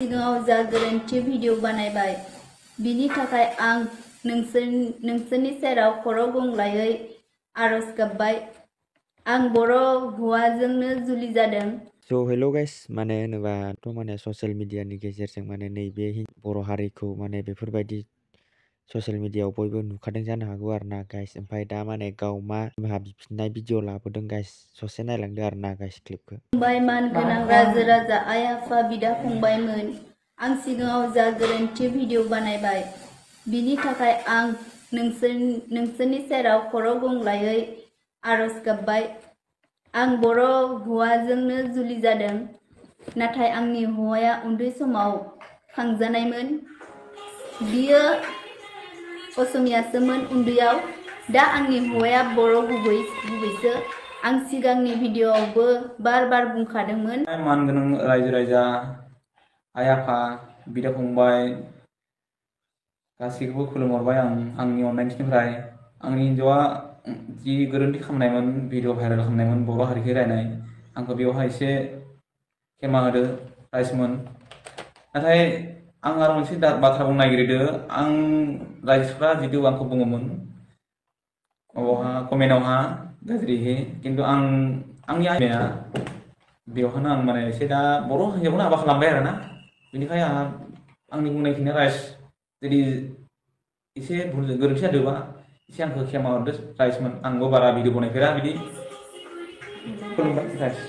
सिगाङाव जा गोरोन्थि भिडिअ बानायबाय बिनि थाखाय आं नोंसोरनि सेराव खर' गंग्लायै आरज गाबबाय। आं बर' हौवाजोंनो जुलि जादों। स' हेल' गाइस, माने होनोबाथ' माने ससियेल मिडियानि गेजेरजों माने नैबे बर' हारिखौ माने बेफोरबायदि ससियेल मिडियायाव बयबो नुखादों जानो हागौ आरो ना गाइस। ओमफ्राय दा माने गाव मा बिफिननाय भिडिअ लाबोदों गाइस, ससे नायलांदो आरो ना गाइस क्लिपखौ। फंबाय, मान गोनां रायजो राजा, आइ आफा, बिदा फंबायमोन, आं सिगाङाव जा गोरोन्थि भिडिअ बानायबाय बिनि थाखाय आं नोंसोरनि सेराव खर' गंग्लायै आरज गाबबाय। आं बर' हौवाजोंनो जुलि जादों, नाथाय आंनि हौवाया उन्दै समाव खांजानायमोन। बियो असमियासोमोन उन्दैयाव। दा आंनि हौवाया बर' गुबैसो। आं सिगांनि भिडिअआवबो बार बुंखादोंमोन। मानगोनां रायजो राजा, आइ आफा, बिदा फंबाय गासैखौबो खुलुमहरबाय आं आंनि अननायनिफ्राय। आंनि हिन्जावा जि गोरोन्थि खालामनायमोन, भिडिअ भाइरेल खालामनायमोन बर' हारिखौ रायनाय, आंखौ बेवहाय एसे खेमा होदो राइसमोन। नाथाय आं आरो मोनसे बाथ्रा बुंनो नागिरदों। आं राइजफ्रा जितु आंखौ बुङोमोन कमेन्टआवहा गाज्रिहै, खिन्थु आंनि आइमाया बेवहायनो आं माने एसे दा बर' हिन्जावखौनो हाबा खालामबाय आरो ना। बेनिखाय आंहा आंनि बुंनायखिनिया राइस जुदि एसे भुल गोरोन्थि जादोंबा एसे आंखौ खेमा हरदो राइसमोन। आंबो बारा भिडिअ बनायफेरा बिदि खुलुमबाय राइस।